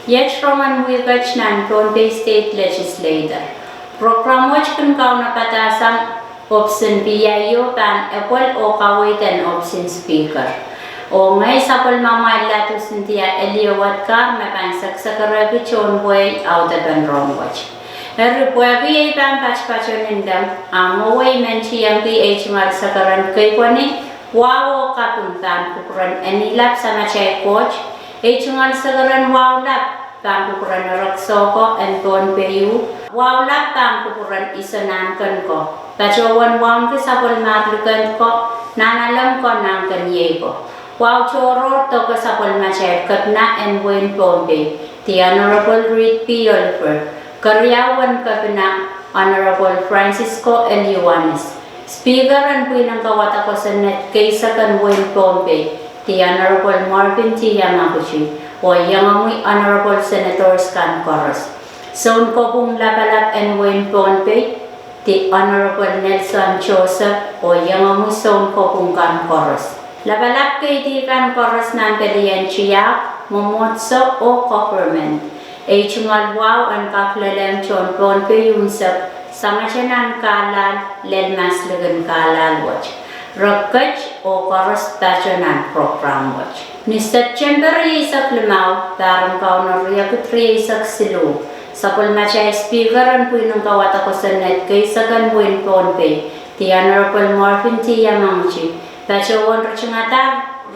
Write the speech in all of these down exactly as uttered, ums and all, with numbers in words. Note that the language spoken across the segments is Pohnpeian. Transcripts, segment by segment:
Iet rongen wihket nan Pohnpei State Legislature. Program wet kin kaunopada sang ohpis en PIO pahn epwel oh kaweid en ohpis en Speaker. Oh ngehi sapwellimamwail Ladus India Eliewet Kar me pahn seksekerehki tohn wehi audepen rohng wet. Eri pwehki ei pahn patpato nin leng, a mwowei I men tiengki ei tungoal sekeren keipweni, wahu oh kaping pahn kupwuren Enilap Samatail Koht, ei tungoal sekeren wahu lap pahn kupwuren Erekiso ko en Pohnpei, wahu lap pahn kupwuren Iso Nahnken ko, patohwen wauneki sapwellimar liken ko, Nahnalek ko, Nahnkeniei ko. Wahu tohrohr doke sapwellimatail Kepina en wehin Pohnpei, The Honorable Reed P. Oliver, keriau en Kepina, Honorable Francisco L. Ioanis, Speaker en pwihn en kauwada kosonned keisek en wehin Pohnpei, The Honorable Marvin T. Yamaguchi, oh iengomwi Honorable Senators kan koaros. Sounkopwung Lapalap en wehin Pohnpei, The Honorable Nelson Joseph, oh iengomwi sounkopwung kan koaros. Lapalap keidi kan koaros nan pelien tiahk, mwomwohdiso oh government. Ei tungoal wahu en kak lelehng tohn Pohnpei unsek, sangete nan kahlahl, lel maslikin kahlahl wet. Re ket oh koaros pato nan program wet. Ni September rieisek limau, pahr en Kauno riekid rieisek siluh, sapwellimatail Speaker en pwihn en kauwada kosonned keisek en wehin Pohnpei, The Honorable Marvin T. Yamaguchi, patohwen ritingada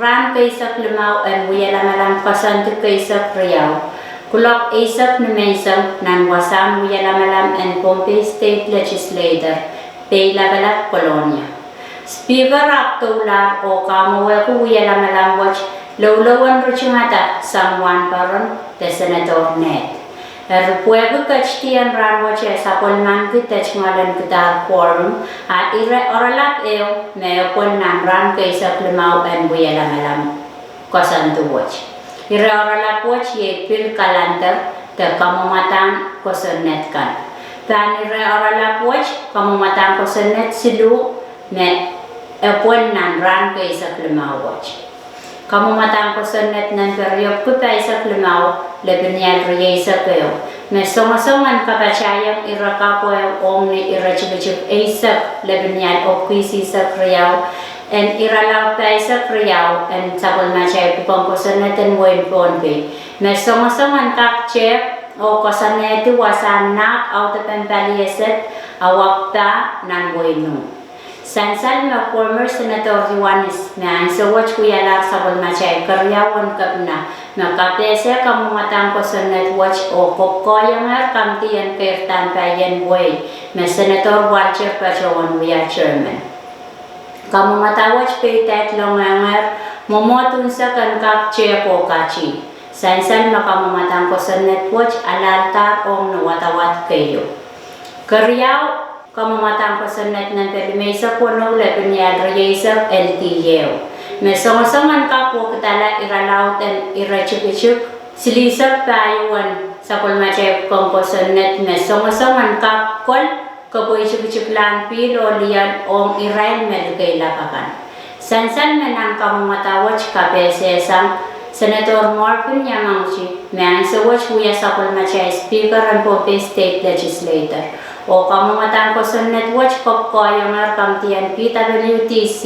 rahn keisek limau en wialamalam koasoandi keisek riau, kuloak eisek nimenseng nan wasahn wialamalam en Pohnpei State Legislature, Peilapalap, Kolonia. Speaker ahpw doulahr oh kamwowehki wialamalam wet, loulou en ritingada sang wahnpoaron de Senator Ned. Eri pwehki ketidien rahn wet e sapwellimaniki de tungoal en kidahr quorum, a ire oaralap ehu me epwel nan rahn keisek limau en wialamalam koasoandi wet. Ire oaralap wet iei pil kalender de kamwomwadahn kosonned kan. Pahn ire oaralap wet kamwomwadahn kosonned siluh me epwel nan rahn keisek limau wet. Kamwomwadahn kosonned nempe riepwiki pahisek limau, lepin ial rieisek ehu, me songosong en kapatahiong ire kapw ehu ong ni iretikitik eisek, lepin ial epwiki isihsek riau, en irelaud pahisek riau en sapwellimatail pwuken kosonned en wehin Pohnpei, me songosong en kak tehk oh koasoanehdi wasahn nahk audepen palieset, awak pah nan wehin Ing. Sansal me former Senator Ioanis, me ansou wet wialahr sapwellimatail keriau en Kepina, me kapehse kamwomwadahn kosonned wet oh kopwukoahiengehr kamidi en keirdahn paien wehi, me Senator Walter patohwen wia chairman. Kamwomwada wet peidait loangehngehr mwomwohd unsek en kak tehk oh kati. Sansal me kamwomwadahn kosonned wet alahldahr ong ni wadawad keieu. Keriau, kamwomwadahn kosonned nempe limeisek weneu, lepin ial rieisek eldieu, me songosong en kak wekidala irelaud en iretikitik silihsek pahieu en sapwellimatail pwuken kosonned, me songosong en kak kol kepweitikitik lahn pihl oh lioal ong irail me likeilap akan. Sansal me nan kamwomwada wet kapehse sang Senator Marvin Yamaguchi, me ansou wet wia sapwellimatail Speaker en Pohnpei State Legislature, oh kamwomwadahn kosonned wet kopwukoahiengehr kamidi en PWDC,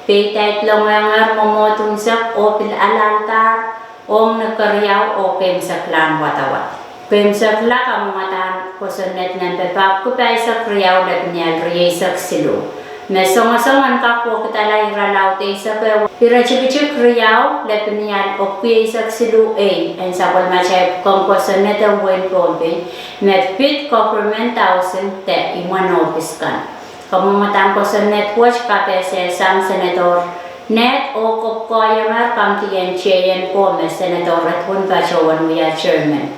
peidait loangehngehr mwomwohd unsek oh pil alahldahr ong ni keriau oh keimwseklahn wadawad. Keimwsekla kamwomwadahn kosonned nempe papwiki pahisek riau, lepin ial rieisek siluh, me songosong en kak wekidala irelaud eisek ehu, iretikitik riau, lepin ial epwiki eisek siluh ei en sapwellimatail pwuken kosonned en wehin Pohnpei, me pid government housing de imwen ohpis kan. Kamwomwadahn kosonned wet kapehse sang Senator Ned oh kopwukoahiengehr kamidi en teien ko me Senator Edwin patohwen wia chairman,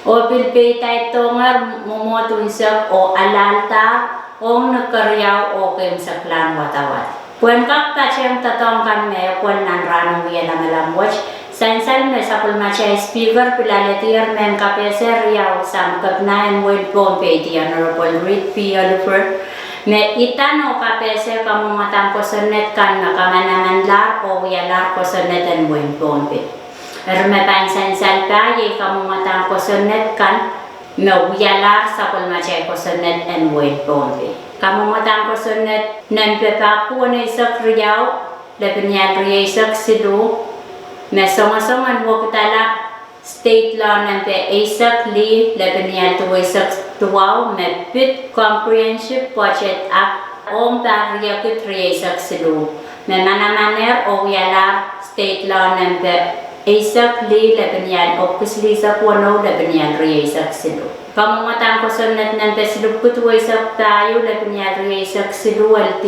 oh pil peidaidohngehr mwomwohd unsek oh alahldahr ong ni keriau oh keimwseklahn wadawad. Pwehn kak patehng doadoahk kan me epwel nan rahn en wialamalam wet, sansal me sapwellimatail Speaker pil alehdier mehn kapehse riau sang Kepina en wehin Pohnpei, the Honorable Reed P. Oliver, me idahn oh kapehse kamwomwadahn kosonned kan me kamanamanlahr oh wialahr kosonned en wehin Pohnpei. Eri me pahn sansal pahieu iei kamwomwadahn kosonned kan me wialahr sapwellimatail kosonned en wehin Pohnpei. Kamwomwadahn kosonned nempe pahpwiki weneisek riau, lepin ial rieisek siluh, me songosong en wekidala state law nempe eisek lih, lepin ial duweisek duwau, me pid Comprehensive Budget Act ong pahr riekid rieisek siluh, me manamanehr oh wialahr state law nempe eisek lih, lepin ial epwiki silihsek weneu, lepin ial rieisek siluh. Kamwomwadahn kosonned nempe silipwiki duweisek pahieu, lepin ial rieisek siluh, L D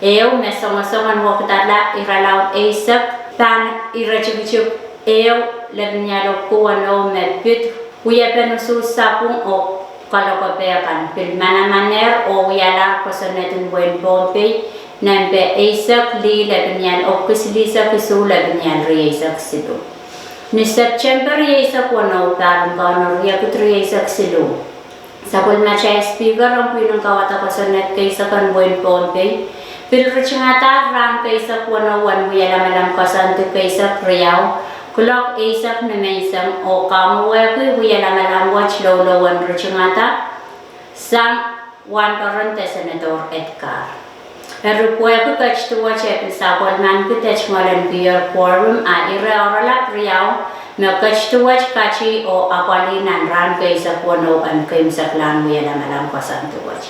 ehu, me songosong en wekidala irelaud eisek pahn iretikitik ehu, lepin ial epwiki weneu, me pid wiepen usuhs sapwung oh kalokapehkan, pil manamanehr oh wialahr kosonned en wehin Pohnpei nempe eisek lih, lepin ial epwiki silihsek isuh, lepin ial rieisek siluh. Ni September rieisek weneu, pahr en Kauno riekid rieisek siluh, sapwellimatail Speaker ong pwihn en kauwada kosonned keisek en wehin Pohnpei pil ritingadahr rahn keisek weneu en Wielamalam koasoandi keisek riau, kuloak eisek nimenseng, oh kamwowehki Wielamalam wet loulou en ritingada sang Wahnporon de Senator Edgar. Eri pwehki ketido wet e pil sapwellimaniki de tungoal en kiher quorum, a ire oaralap riau me ketido wet kati oh apwalih nan rahn keisek weneu en keimwseklahn Wielamalam koasoandi wet.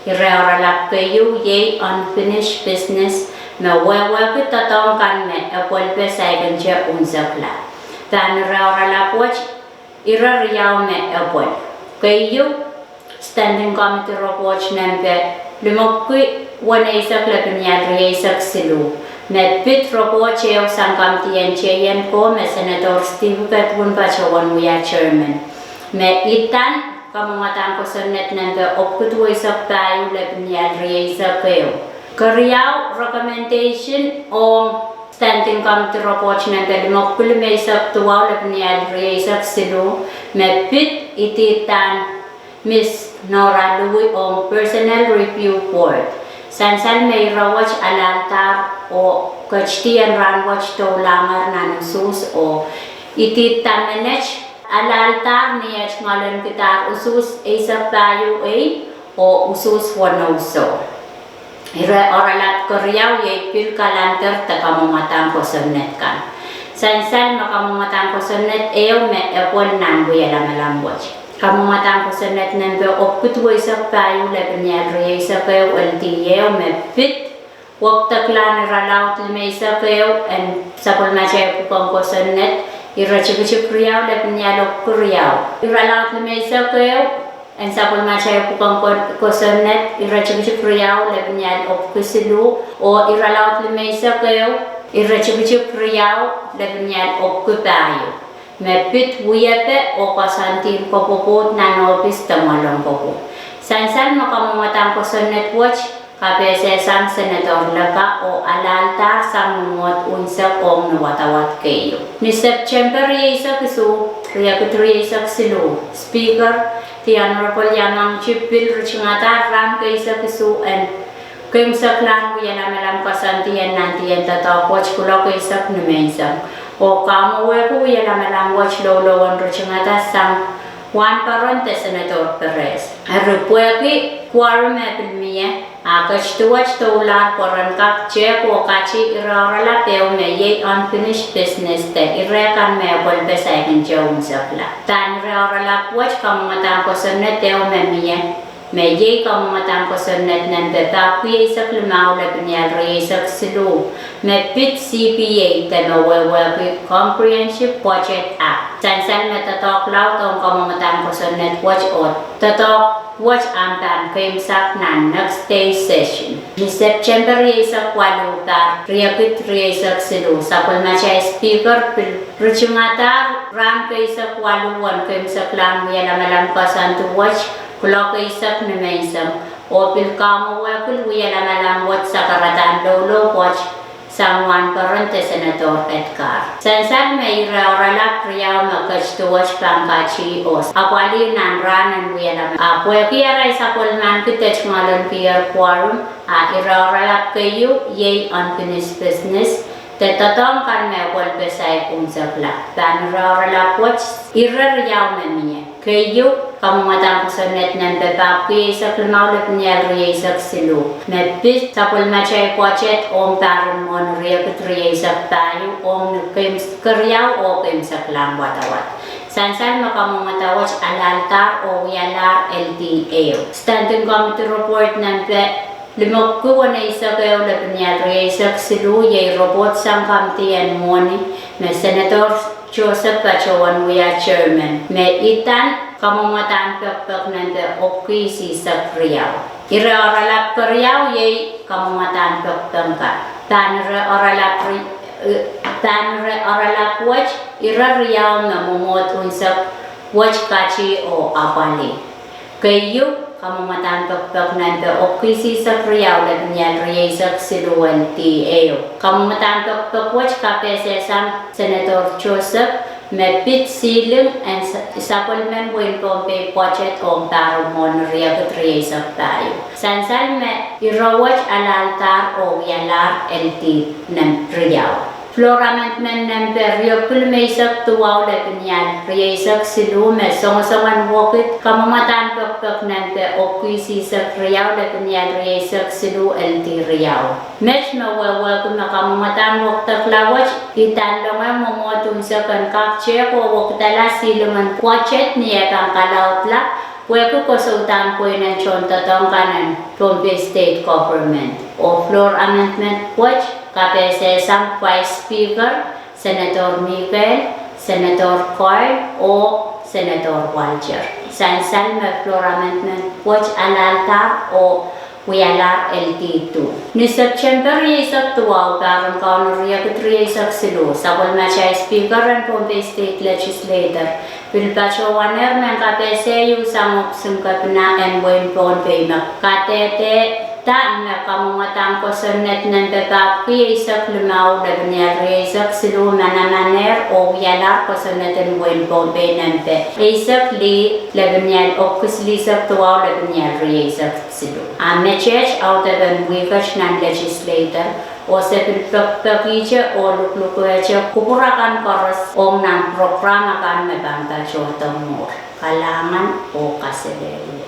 Ire oaralap keieu iei unfinished business, me wehwehki doadoahk kan me epwelpe saikinte unsekla. Pahn ire oaralap wet ire riau me epwel. Keieu, Standing Committee report nempe limepwiki weneisek, lepin ial rieisek siluh, me pid report ehu sang committee en teien ko me Senator Steve Kedwin patohwan wia chairman, me idahn kamwomwadahn kosonned nempe epwiki duweisek pahieu, lepin ial rieisek ehu. Keriau, recommendation ong Standing Committee report nempe limepwiki limeisek duwau, lepin ial rieisek siluh, me pid ididahn Miss Nora Louis ong Personnel Review Board. Sansal me ire wet alahldahr oh ketidi en rahn wet doulahngehr nan usuhs oh ididahn menet alahldahr ni et ngoalenkidahr usuhs eisek pahieu ei oh usuhs weneu soh. Ire oaralap keriau iei pil calendar de kamwomwadahn kosonned kan. Sansal me kamwomwadahn kosonned ehu me epwel nan Wielamalam wet. Kamwomwadahn kosonned nempe epwiki duweisek pahieu, lepin ial rieisek ehu, L D ehu, me pid wekideklahn irelaud limeisek ehu en sapwellimatail pwuken kosonned, iretikitik riau, lepin ial epwiki riau. Irelaud limeisek ehu en sapwellimatail pwuken ko-, kosonned, iretikitik riau, lepin ial epwiki siluh, oh irelaud limeisek ehu, iretikitik riau, lepin ial epwiki pahieu, me pid wiepe oh koasoandi en kopwopwoud nan ohpis de mwoalen kopwung. Sansal me kamwomwadahn kosonned wet kapehse sang Senator Leppa oh alahldahr sang mwomwohd unsek ong ni wadawad keieu. Ni September rieisek isuh, riekid rieisek siluh, Speaker, the Honorable Yamangchi pil ritingadahr rahn keisek isuh en keimwseklahn Wielamalam koasoandi en nandien doadoahk wet kuloak eisek nimenseng, oh kamwowehki Wielamalam wet loulou en ritingada sang Wahnporon de Senator Perez. Eri pwehki quorum e pil mie, a ketido wet doulahr pwe ren kak tehk oh kati ire oaralap ehu me iei unfinished business de ire kan me epwelpe saikinte unsekla. Pahn ire oaralap wet kamwomwadahn kosonned ehu me mie, me iei kamwomwadahn kosonned nempe pahpwiki eisek limau, lepin ial rieisek siluh, me pid C B A de me wehwehki Comprehensive Budget Act. Sansal me doadoahk laud ong kamwomwadahn kosonned wet oh doadoahk wet ahpw pahn keimwsak nan next day session. Ni September rieisek waluh, pahr riekid rieisek siluh, sapwellimatail Speaker pil ritingadahr rahn keisek waluh en keimwseklahn Wielamalam koasoandi wet kuloak eisek nimenseng, oh pil kamwowehki Wielamalam wet sakaradahn loulou pwoat sang Wahnporon de Senator Edgar. Sansal me ire oaralap riau me ketido wet pahn kati oh apwalih nan rahn en Wielamalam, a pwehki arail sapwellimaniki de tungoal en kiher quorum, a ire oaralap keieu iei unfinished business de doadoahk kan me kolpesai unsekla. Pahn ire oaralap wet, ire riau me mie. Keieu, kamwomwadahn kosonned nempe papki eisek limau lepin ial rieisek siluh, me pid sapwellimatail pwoatet ong pahr en mwohni riekid rieisek pahieu ong ni keimwseklahn keriau oh keimwseklahn wadawad. Sansal me kamwomwada wet alahldahr oh wialahr L T A, Standing Committee Report nempe limepwiki weneisek ehu lepin ial rieisek siluh, iei report sang kamidi en mwohni, me Senator Joseph patohwan wia chairman, me idan kamwomwadahn pekipek nempe epwiki isihsek riau. Ire oaralap keriau iei kamwomwadahn pekipek kan. Pahn ire oaralap ri- pahn ire oaralap wet, ire riau me mwomwohd unsek wet kati oh apwalih. Keieu, kamwomwadahn pekipek nempe epwiki isihsek riau lepin ial rieisek siluh L T A. Kamwomwadahn pekipek wet kapehsehsang Senator Joseph, me pid ceiling en sapwellimen wehin Pohnpei pwoatet ong pahr en mwohni riekid rieisek pahieu. Sansal me ire wet alahldahr oh wialahr L T nempe riau. Floor amendment nempe riepwiki limeisek duwau lepin ial rieisek siluh, me songosongen wekid, kamwomwadahn pekipek nempe epwiki isihsek riau lepin ial rieisek siluh L T riau. Met me wehwehki me kamwomwadahn wekidekla wet idan longohng mwomwohd unsek en kak tehk oh wekidala ceiling en pwoatet ni eh pahn kalaudla, pwehki kosoudahn pweinen tohndoadoahk kan en Pohnpei State Government. Oh floor amendment wet kapehsehsang Vice Speaker, Senator Mikael, Senator Carl, oh Senator Walter. Sansal me floor amendment wet alahldahr oh wialahr L T two. Ni September rieisek duwau, pahr en Kauno riekid rieisek siluh, sapwellimatail Speaker en Pohnpei State Legislature pil patohwanehr mehn kapehse ieu sang ohpis en kepina en wehin Pohnpei me kadehdehda me kamwomwadahn kosonned nempe papki eisek limau lepin ial rieisek siluh manamanehr oh wialahr kosonned en wehin Pohnpei nempe eisek lih lepin ial epwiki silihsek duwau lepin ial rieisek siluh. A meteht audepen wihket nan Legislature, oh se pil pekipekihte oh luklukehte kupwur akan koaros ong nan program akan me pahn patohdo mour. Kalahngan oh kaselehlie.